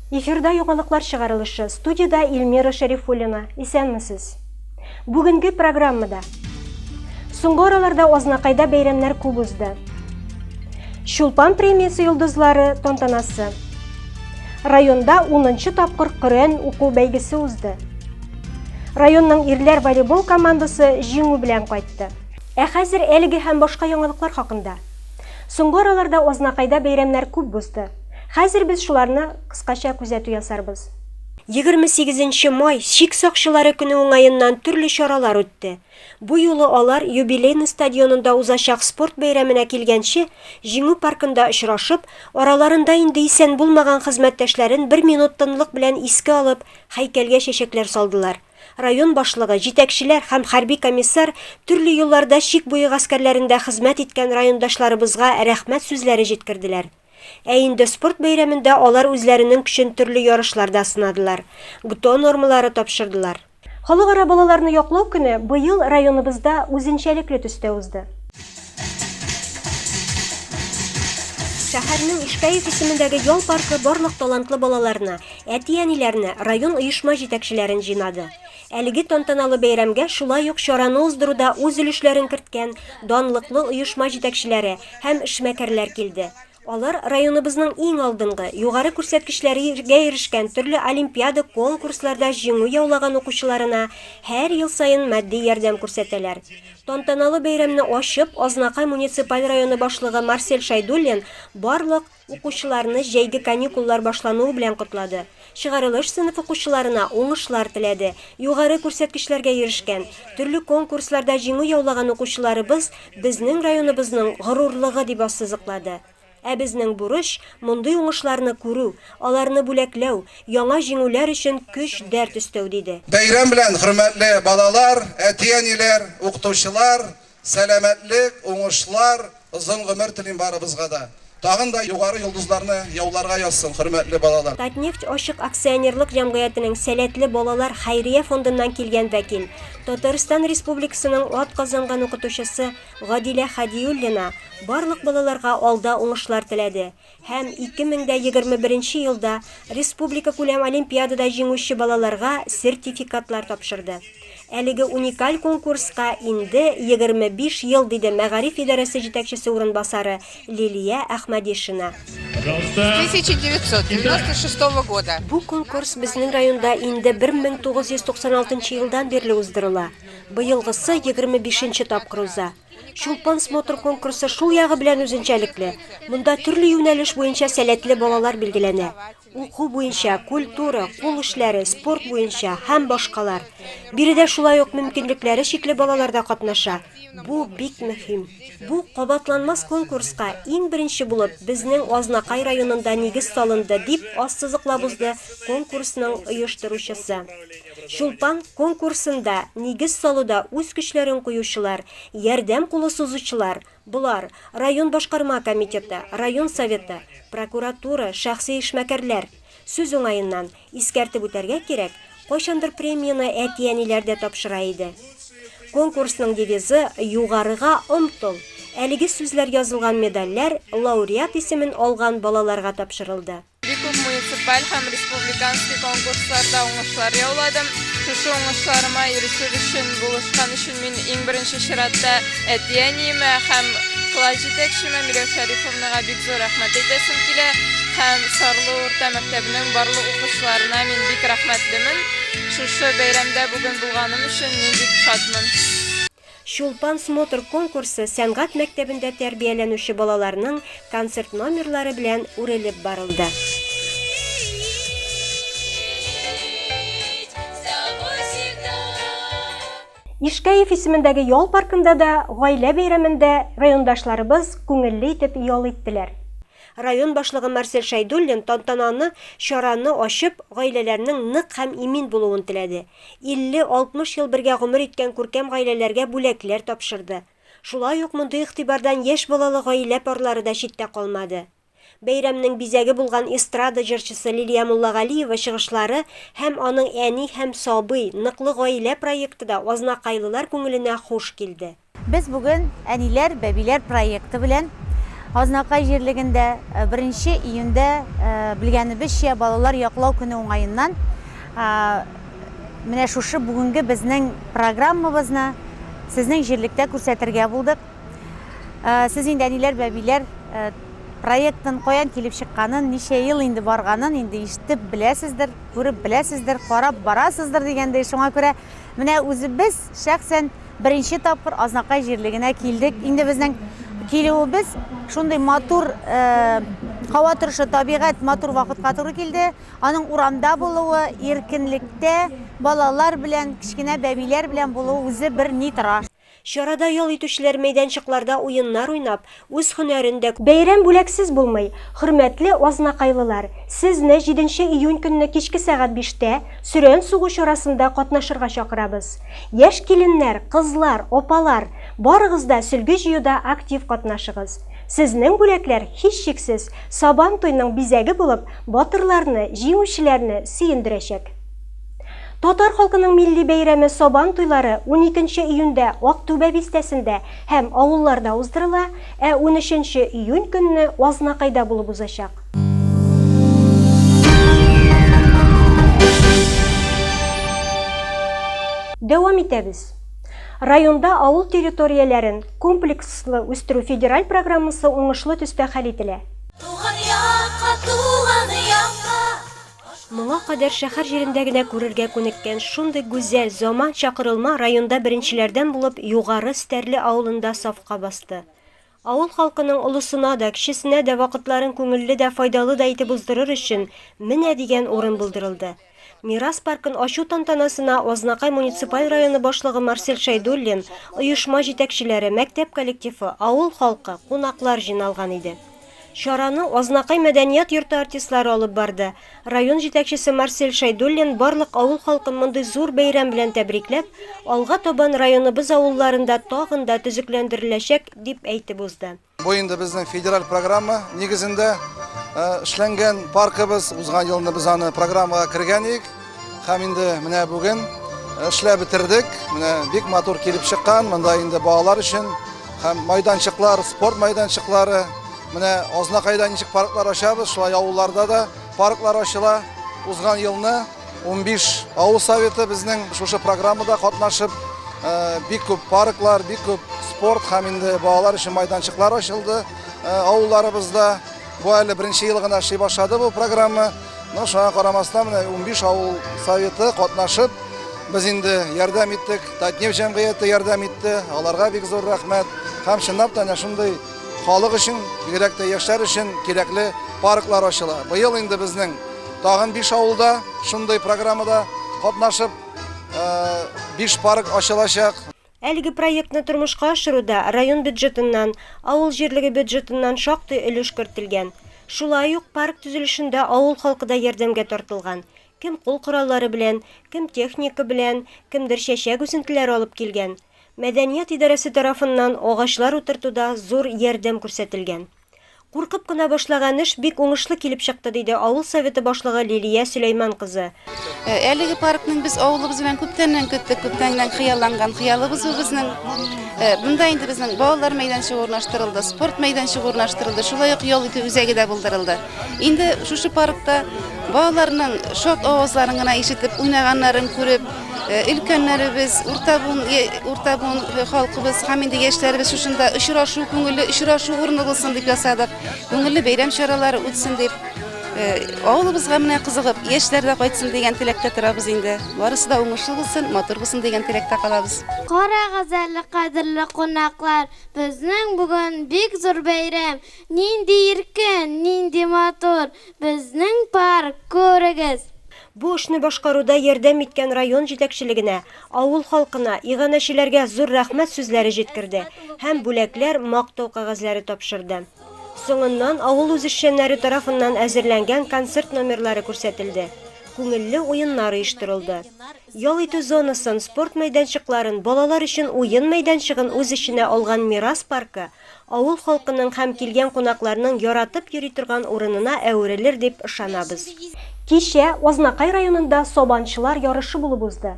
Эфирда яңалыклар чыгарылышы. Студиядә Эльмира Шәрифуллина. Исәнмесез. Бүгенге программада. Соңгы араларда Азнакайда бәйрәмнәр күп узды. Чулпан премиясе йолдызлары тантанасы. Районда 10 тапкыр Коръән уку бәйгесе узды. Районның ирләр волейбол командасы җиңү белән кайтты. Ә хәзер әлеге һәм башка яңалыклар хакында. Соңгы араларда Азнакайда бәйрәмнәр күп узды. Хәзер без шуларны кыскача күзәтү ясарбыз. 28 нче май, чик сакчылары көне уңаеннан төрле чаралар үтте. Бу юлы алар Юбилейный стадионында узачак спорт бәйрәменә килгәнче, Җиңү паркында очрашып, араларында инде исән булмаган хезмәттәшләрен бер минут тынлык белән искә алып, һәйкәлгә чәчәкләр салдылар. Район башлыгы, җитәкчеләр һәм хәрби комиссар төрле елларда чик буе гаскәрләрендә хезмәт иткән райондашларыбызга рәхмәт сүзләре җиткерделәр. Ә инде спорт бәйрәмендә алар үзләренең көчен төрле ярышларда сынадылар, ГТО нормалары тапшырдылар. Халыкара балаларны яклау көне быел районыбызда үзенчәлекле төстә узды. Шәһәрнең Ишкәев исемендәге ял паркы барлык талантлы балаларны, әти-әниләрне, район оешма җитәкчеләрен җыйнады. Әлеге тантаналы бәйрәмгә шулай ук чараны уздыруда үз өлешләрен керткән данлыклы оешма җитәкчеләре һәм эшмәкәрләр килде. Алар районыбызның иң алдынгы, югары күрсәткечләргә ирешкән, төрле олимпиада, конкурсларда җиңү яулаган укучыларына һәр ел саен матди ярдәм күрсәтәләр. Тантаналы бәйрәмне ачып, Азнакай муниципаль районы башлыгы Марсель Шәйдуллин барлык укучыларны җәйге каникуллар башлануы белән котлады, чыгарылыш сыйныф укучыларына уңышлар теләде, югары күрсәткечләргә ирешкән, төрле конкурсларда җиңү яулаган укучыларыбыз безнең районыбызның горурлыгы, дип ассызыклады. Ә безнең бурыч, мондый уңышларны күрү, аларны бүләкләү, яңа җиңүләр өчен көч-дәрт өстәү, диде. Бәйрәм белән, хөрмәтле балалар, әти-әниләр, укытучылар! Сәламәтлек, уңышлар, озын гомер телим барыбызга да. Тагын да югары йолдызларны яуларга язсын, хөрмәтле балалар. Татнефть ачык акционерлык җәмгыятенең Сәләтле балалар хәйрия фондыннан килгән вәкил, Татарстан Республикасының атказанган укытучысы Гадилә Хәдиуллина барлык балаларга алда уңышлар теләде һәм 2021 елда республикакүләм олимпиадада җиңүче балаларга сертификатлар тапшырды. Әлеге уникаль конкурска инде 25 ел, диде мәгариф идарәсе җитәкчесе урынбасары Лилия Әхмәдишина. С 1996 года. Бу конкурс безнең районда инде 1996 елдан бирле уздырыла. Быелгысы 25 нче тапкыр уза. Чулпан смотр-конкурсы шул ягы белән үзенчәлекле, монда төрле юнәлеш буенча сәләтле балалар билгеләнә, уку буенча, культура, кул эшләре, спорт буенча һәм башкалар. Биредә шулай ук мөмкинлекләре чикле балалар да катнаша. Бу бик мөһим. Бу кабатланмас конкурска иң беренче булып безнең Азнакай районында нигез салынды, дип ассызыклап узды конкурсның оештыручысы. Чулпан конкурсында нигез салуда үз көчләрен куючылар, ярдәм кулы сузучылар, болар, район башкарма комитеты, район Советы, прокуратура, шәхси эшмәкәрләр. Сүз уңаеннан, искәртеп үтәргә кирәк, кайчандыр премияне әти-әниләр дә тапшыра иде. Конкурсның девизы, Югарыга омтыл! Әлеге сүзләр язылган медальләр лауреат исемен алган балаларга тапшырылды. Бик күп муниципаль һәм республиканский конкурсларда уңышлар яуладым. Шушы уңышларыма ирешер өчен, булышкан өчен мин иң беренче чиратта әти-әниемә һәм класс җитәкчемә Миләүшә Рифовнага бик зур рәхмәт әйтәсем килә. Һәм Сарлы урта мәктәбенең барлык укучыларына мин бик рәхмәтлемен. Шушы бәйрәмдә бүген булганым өчен мин бик шатмын. Чулпан смотр-конкурсы сәнгать мәктәбендә тәрбияләнүче балаларның концерт номерлары белән үрелеп барылды. Ишкәев исемендәге ял паркында да гаилә бәйрәмендә райондашларыбыз күңелле итеп ял иттеләр. Район башлыгы Марсель Шәйдуллин тантананы чараны ачып, гаиләләрнең нык һәм имин булуын теләде. 50-60 ел бергә гомер иткән күркәм гаиләләргә бүләкләр тапшырды. Шулай ук мондый игътибардан яшь балалы гаилә парлары да читтә калмады. Бәйрәмнең бизәге булган эстрада җырчысы Лилия Муллагалиева чыгышлары һәм аның Әни һәм сабый, ныклы гаилә проекты да азнакайлылар күңеленә хуш килде. Без бүген Әниләр, бәбиләр проекты белән Азнакай җирлегендә беренче июньдә, белгәнебезчә, балалар яклау көне уңаеннан менә шушы бүгенге безнең программабызны сезнең җирлектә күрсәтергә булдык. Сез инде Әниләр бәбиләр проектын каян килеп чыкканын, ничә ел инде барганын инде ишетеп беләсездер, күреп беләсездер, карап барасыздыр дигәндәй. Шуңа күрә менә үзебез шәхсән Беренче тапкыр Азнакай җирлегенә килдек. Инде безнең килүебез шундый матур һава торышы, табигать матур вакытка туры килде. Аның урамда булуы, иркенлектә, балалар белән, кечкенә бәбиләр белән булуы үзе бер ни тора. Чарада ял итүчеләр мәйданчыкларда уеннар уйнап, Үз һөнәрен дә. Бәйрәм бүләксез булмый. Хөрмәтле азнакайлылар, сезне җиденче июнь көнне кичке сәгать биштә Сөрән сугу чарасында катнашырга чакырабыз. Яшь киленнәр, кызлар, апалар, барыгыз да сөлге җыюда актив катнашыгыз. Сезнең бүләкләр, һичшиксез, Сабан туйның бизәге булып, батырларны, җиңүчеләрне сөендерәчәк. Татар халкының милли бәйрәме Сабан туйлары уникенче июньдә Актүбә бистәсендә һәм авылларда уздырыла, ә унөченче июнь көнне Азнакайда булып узачак. Дәвам итәбез. Районда авыл территорияләрен комплекслы үстерү федераль программасы уңышлы төстә хәл ителә. Туган якка, туган якка. Моңа кадәр шәһәр җирендә генә күрергә күнеккән шундый гүзәл, заманча корылма районда беренчеләрдән булып Югары Стәрле авылында сафка басты. Авыл халкының олысына да, кечесенә дә вакытларын күңелле дә, файдалы да итеп уздырыр өчен менә дигән урын булдырылды. Мирас паркын ачу тантанасына Азнакай муниципаль районы башлыгы Марсель Шәйдуллин, оешма җитәкчеләре, мәктәп коллективы, авыл халкы, кунаклар җыйналган иде. Чараны Азнакай мәдәният йорты артистлары алып барды. Район җитәкчесе Марсель Шәйдуллин барлык авыл халкын мондый зур бәйрәм белән тәбрикләп, алга табан районыбыз авылларында тагын да төзекләндереләчәк, дип әйтеп узды. Бу инде безнең федераль программа нигезендә эшләнгән паркыбыз. Узган елны без аны программага кергән идек. Һәм инде менә бүген эшләп бетердек. Менә бик матур килеп чыккан. Монда инде балалар өчен һәм майданчыклар, спорт майданчыклары. Менә Азнакайда ничек парклар ачабыз, шулай авылларда да парклар ачыла. Узган елны 15 авыл советы безнең шушы программада катнашып, бик күп парклар, бик күп спорт һәм инде балалар өчен майданчыклар ачылды авылларыбызда. Бу әле беренче ел гына эшли башлады бу программа. Но шуңа карамастан, менә 15 авыл советы катнашып, без инде ярдәм иттек, Татнефть җәмгыяте ярдәм итте, аларга бик зур рәхмәт. Һәм чынлап та әнә шундый халык өчен, бигрәк тә яшьләр өчен кирәкле парклар ачыла. Быел инде безнең тагын 5 авылда шундый программада катнашып, 5 парк ачылачак. Әлеге проектны тормышка ашыруда район бюджетыннан, авыл җирлеге бюджетыннан шактый өлеш кертелгән. Шулай ук парк төзелешендә авыл халкы да ярдәмгә тартылган. Кем кул кораллары белән, кем техника белән, кемдер чәчәк үсентеләре алып килгән. Мәдәният идарәсе тарафыннан агачлар утыртуда зур ярдәм күрсәтелгән. Куркып кына башлаган эш бик уңышлы килеп чыкты, диде авыл советы башлыгы Лилия Сөләйман кызы. Әлеге паркның без авылыбыз белән күптәннән көттек, күптәннән хыялланган хыялыбыз бу безнең. Монда инде безнең балалар мәйданчыгы урнаштырылды, спорт мәйданчыгы урнаштырылды, шулай ук ял итү үзәге дә булдырылды. Инде шушы паркта балаларның шат авазларын гына ишетеп, уйнаганнарын күреп, Өлкәннәребез, урта буын, урта буын халкыбыз һәм инде яшьләребез шушында очрашу, күңелле очрашу урыны булсын дип ясадык. Күңелле бәйрәм чаралары үтсен дип. Авылыбызга менә кызыгып, яшьләр дә кайтсын дигән теләктә торабыз инде. Барысы да уңышлы булсын, матур булсын дигән теләктә калабыз. Карагыз әле, кадерле кунаклар, безнең бүген бик зур бәйрәм. Нинди иркен, нинди матур безнең парк, күрегез! Бу эшне башкаруда ярдәм иткән район җитәкчелегенә, авыл халкына, иганәчеләргә зур рәхмәт сүзләре җиткерде һәм бүләкләр, мактау кәгазьләре тапшырды. Соңыннан авыл үзешчәннәре тарафыннан әзерләнгән концерт номерлары күрсәтелде, күңелле уеннар оештырылды. Ял итү зонасын, спорт мәйданчыкларын, балалар өчен уен мәйданчыгын үз эченә алган Мирас паркы авыл халкының һәм килгән кунакларның яратып йөри торган урынына әверелер дип ышанабыз. Кичә Азнакай районында сабанчылар ярышы булып узды.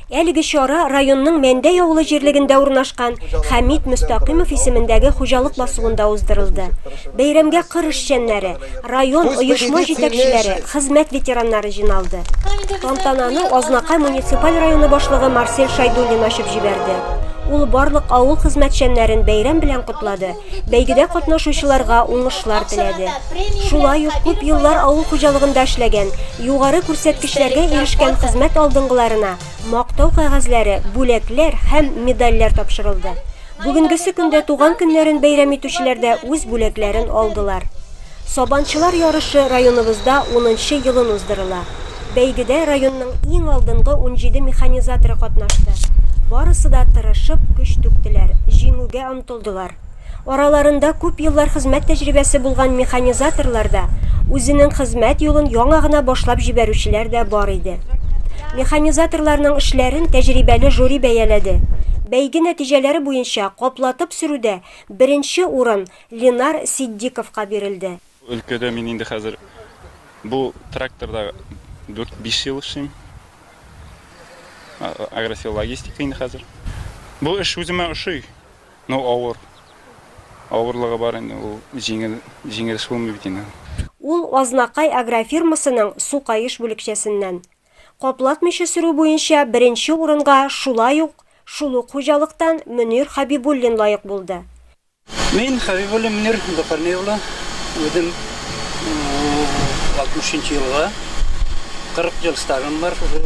Әлеге чара районның Мәндәй авылы җирлегендә урнашкан Хәмит Мөстәкыймов исемендәге хуҗалык басуында уздырылды. Бәйрәмгә кыр эшчәннәре, район, оешма җитәкчеләре, хезмәт ветераннары җыйналды. Тантананы Азнакай муниципаль районы башлыгы Марсель Шәйдуллин ачып җибәрде. Ул барлык авыл хезмәтчәннәрен бәйрәм белән котлады, бәйгедә катнашучыларга уңышлар теләде. Шулай ук күп еллар авыл хуҗалыгында эшләгән, югары күрсәткечләргә ирешкән хезмәт алдынгыларына Мактау кәгазьләре, бүләкләр һәм медальләр тапшырылды. Бүгенгесе көндә туган көннәрен бәйрәм итүчеләр дә үз бүләкләрен алдылар. Сабанчылар ярышы районыбызда унынчы елын уздырыла. Бәйгедә районның иң алдынгы 17 механизаторы катнашты. Барысы да тырышып көч түктеләр, җиңүгә омтылдылар. Араларында күп еллар хезмәт тәҗрибәсе булган механизаторлар да, үзенең хезмәт юлын яңа гына башлап җибәрүчеләр дә бар иде. Механизаторларның эшләрен тәҗрибәле жюри бәяләде. Бәйге нәтиҗәләре буенча каплатып сөрүдә беренче урын Ленар Ситдиковка бирелде. Өлкәдә мин инде хәзер бу тракторда дүрт-биш ел эшлим. Агросил логистика инде хәзер. Бу эш үземә ошый. Ну, авыр. Авырлыгы бар инде, ул җиңел, җиңел эш булмый бит инде. Ул Азнакай агрофирмасының Сукаеш бүлекчәсеннән. Каплатмыйча сөрү буенча беренче урынга шулай ук шул ук хуҗалыктан Мөнир Хәбибуллин лаек булды. Мин Хәбибуллин Мөнир Зөфәрни улы, үзем 63 нче елгы, 40 ел стажым бар, шушы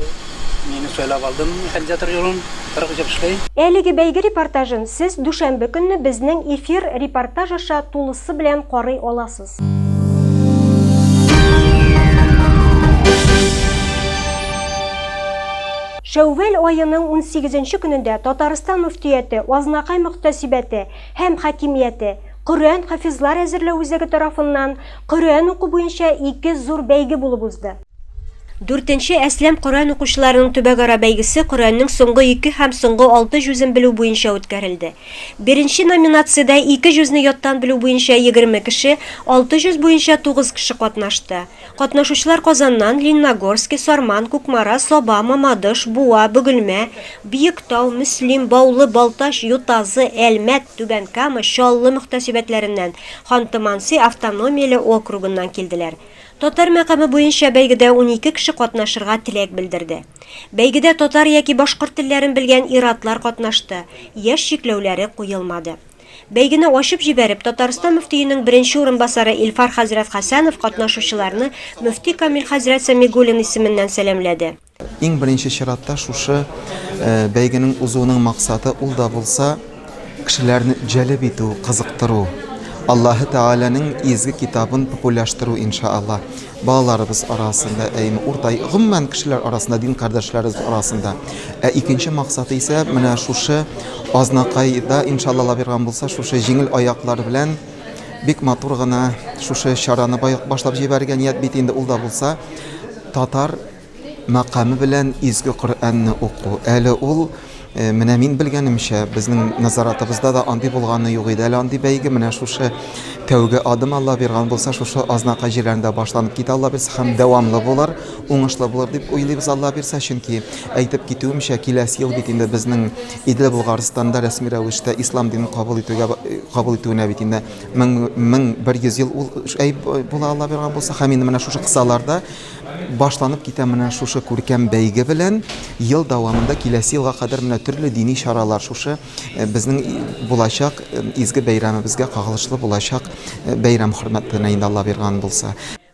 мине сайлап алдым механизатор юлын. 40 ел эшли. Әлеге бәйге репортажын сез дүшәмбе көнне безнең эфир репортаж аша тулысы белән карый аласыз. Шәүвәл аеның унсигезенче көнендә Татарстан мөфтияте, Азнакай мөхтәсибәте һәм хакимияте, Коръән хафизлар әзерләү үзәге тарафыннан Коръән уку буенча ике зур бәйге булып узды. Дүртенче Әсләм Коръән укучыларының төбәкара бәйгесе Коръәннең соңгы ике һәм соңгы алты җүзен белү буенча үткәрелде. Беренче номинациядә ике җүзне яттан белү буенча 20 кеше, алты җүз буенча тугыз кеше катнашты. Катнашучылар Казаннан, Лениногорски, Сарман, Кукмара, Саба, Мамадыш, Буа, Бөгелмә, Биектау, Мөслим, Баулы, Балтач, Ютазы, Әлмәт, Түбән Кама, Чаллы мөхтәсибәтләреннән, Ханты-Манси автономияле округыннан килделәр. Татар мәкаме буенча бәйгедә 12 кеше катнашырга теләк белдерде. Бәйгедә татар яки башкорт телләрен белгән ир-атлар катнашты, яшь чикләүләре куелмады. Бәйгене ачып җибәреп, Татарстан мөфтиенең беренче урынбасары Илфар хәзрәт Хәсәнов катнашучыларны мөфти Камил хәзрәт Сәмигуллин исеменнән сәламләде. Иң беренче чиратта шушы бәйгенең узуының максаты ул да булса кешеләрне җәлеп итү, кызыктыру. Аллаһы Тәгаләнең изге китабын популяштыру, иншаалла. Балаларыбыз арасында, әйме, урта, гомумән кешеләр арасында, дин кардәшләребез арасында. Ә икенче максаты исә менә шушы Азнакайда, иншалла, Алла биргән булса, шушы җиңел аяклар белән бик матур гына шушы чараны башлап җибәрергә ният бит инде ул да булса татар Мәкаме белән изге Коръәнне уку. Әле ул, менә мин белгәнемчә, безнең назаратыбызда да андый булганы юк иде. Әле андый бәйге менә шушы тәүге адым Алла биргән булса, шушы Азнакай җирләрендә башланып китә Алла бирсә һәм дәвамлы булыр, уңышлы булыр дип уйлыйбыз Алла бирсә, чөнки әйтеп китүемчә, киләсе ел бит инде безнең Идел Болгарстанда рәсми рәвештә ислам динен кабул итүгә кабул итүенә бит инде 1100 ел ул була Алла биргән булса һәм инде менә шушы кысаларда Башланып китә менә шушы күркәм бәйге белән ел дәвамында киләсе елга кадәр менә төрле дини чаралар шушы безнең булачак изге бәйрәмебезгә кагылышлы булачак бәйрәм хөрмәтенә инде Алла биргән булса.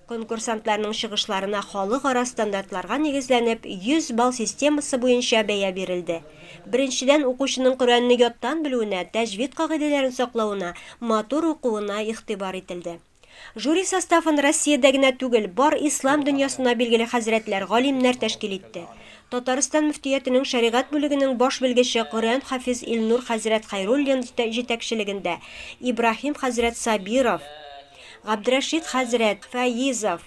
Конкурсантларның чыгышларына халыкара стандартларга нигезләнеп 100 балл системасы буенча бәя бирелде. Беренчедән, укучының Коръәнне яттан белүенә, тәҗвид кагыйдәләрен саклавына, матур укуына игътибар ителде. Жюри составын Россиядә генә түгел, бар ислам дөньясына билгеле хәзрәтләр, галимнәр тәшкил итте. Татарстан мөфтиятенең шәригать бүлегенең баш белгече Коръән хафиз Илнур хәзрәт Хәйруллин җитәкчелегендә Ибраһим хәзрәт Сабиров, Габдрәшит хәзрәт Фәизов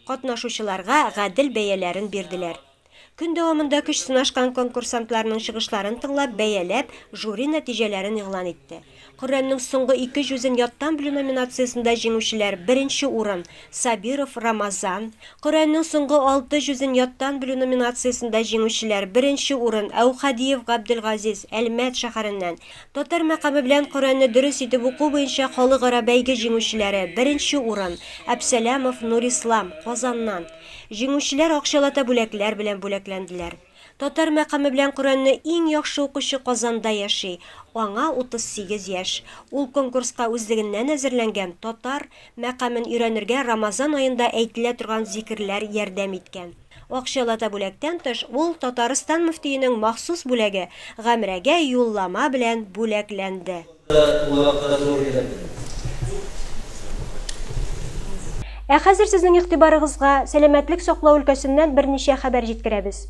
катнашучыларга гадел бәяләрен бирделәр. Көн дәвамында көч сынашкан конкурсантларның чыгышларын тыңлап, бәяләп, жюри нәтиҗәләрен игълан итте. Коръәннең соңгы ике җүзен яттан белү номинациясендә җиңүчеләр, беренче урын, Сабиров Рамазан, Коръәннең соңгы алты җүзен яттан белү номинациясендә җиңүчеләр, беренче урын, Әүхәдиев Габделгазиз, Әлмәт шәһәреннән, Татар мәкаме белән Коръәнне дөрес итеп уку буенча халыкара бәйге җиңүчеләре, беренче урын, Әбсәләмов Нурислам, Казаннан. Җиңүчеләр акчалата бүләкләр белән бүләкләнделәр. Татар мәкаме белән Коръәнне иң яхшы укучы Казанда яши, аңа 38 яшь. Ул конкурска үзлегеннән әзерләнгән, татар мәкамен өйрәнергә Рамазан аенда әйтелә торган зикерләр ярдәм иткән. Акчалата бүләктән тыш, ул Татарстан мөфтиенең махсус бүләге, Гамрәгә юллама белән бүләкләнде. Ә хәзер сезнең игътибарыгызга сәламәтлек саклау өлкәсеннән берничә хәбәр җиткерәбез.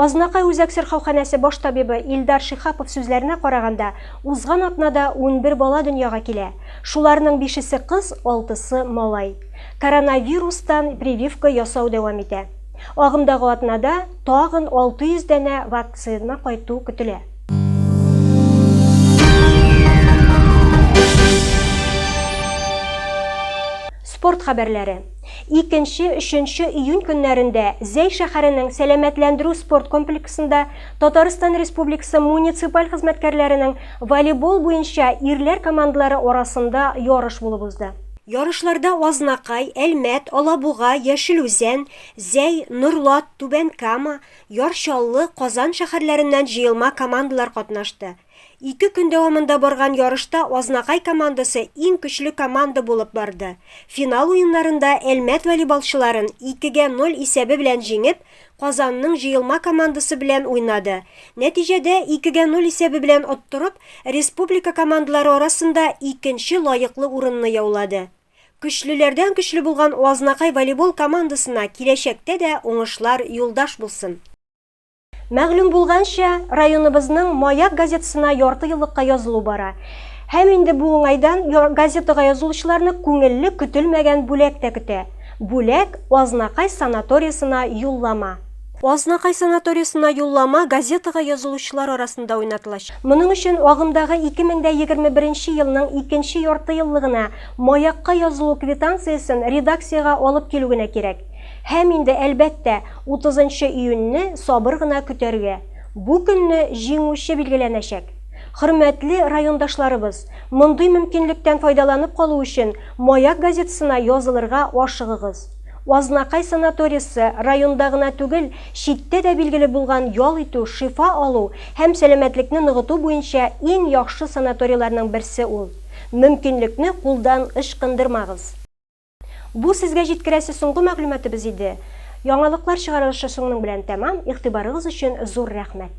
Азнакай үзәк сырхауханәсе баш табибы Илдар Шиһапов сүзләренә караганда, узган атнада 11 бала дөньяга килә. Шуларның бишесе кыз, алтысы малай. Коронавирустан прививка ясау дәвам итә. Агымдагы атнада тагын 600 данә вакцина кайту көтелә. Спорт хәбәрләре. Икенче, өченче июнь көннәрендә Зәй шәһәренең сәламәтләндерү спорт комплексында Татарстан Республикасы муниципаль хезмәткәрләренең волейбол буенча ирләр командалары арасында ярыш булып узды. Ярышларда Азнакай, Әлмәт, Алабуга, Яшел Үзән, Зәй, Норлат, Түбән Кама, Яр Чаллы, Казан шәһәрләреннән җыелма командалар катнашты. Ике көн дәвамында барган ярышта Азнакай командасы иң көчле команда булып барды. Финал уеннарында Әлмәт волейболчыларын 2 гә 0 исәбе белән җиңеп, Казанның җыелма командасы белән уйнады. Нәтиҗәдә, 2 гә 0 исәбе белән оттырып, республика командалары арасында икенче лаеклы урынны яулады. Көчлеләрдән көчле булган Азнакай волейбол командасына киләчәктә дә уңышлар юлдаш булсын. Мәгълүм булганча, районыбызның Маяк газетасына ярты еллыкка язылу бара. Һәм инде бу уңайдан газетага язылучыларны күңелле көтелмәгән бүләк тә көтә. Бүләк, Азнакай санаториясына юллама. Азнакай санаториясына юллама газетага язылучылар арасында уйнатылачак. Моның өчен агымдагы 2021 елның икенче яртыеллыгына Маякка язылу квитанциясен редакциягә алып килү генә кирәк. Һәм инде, әлбәттә, 30 нчы июньне сабыр гына көтәргә. Бу көнне җиңүче билгеләнәчәк. Хөрмәтле райондашларыбыз, мондый мөмкинлектән файдаланып калу өчен Маяк газетасына язылырга ашыгыгыз. Азнакай санаториясе районда гына түгел, читтә дә билгеле булган ял итү, шифа алу һәм сәламәтлекне ныгыту буенча иң яхшы санаторийларның берсе ул. Мөмкинлекне кулдан ычкындырмагыз! Бу сезгә җиткерәсе соңгы мәгълүматыбыз иде. Яңалыклар чыгарылышы шуның белән тәмам, игътибарыгыз өчен зур рәхмәт!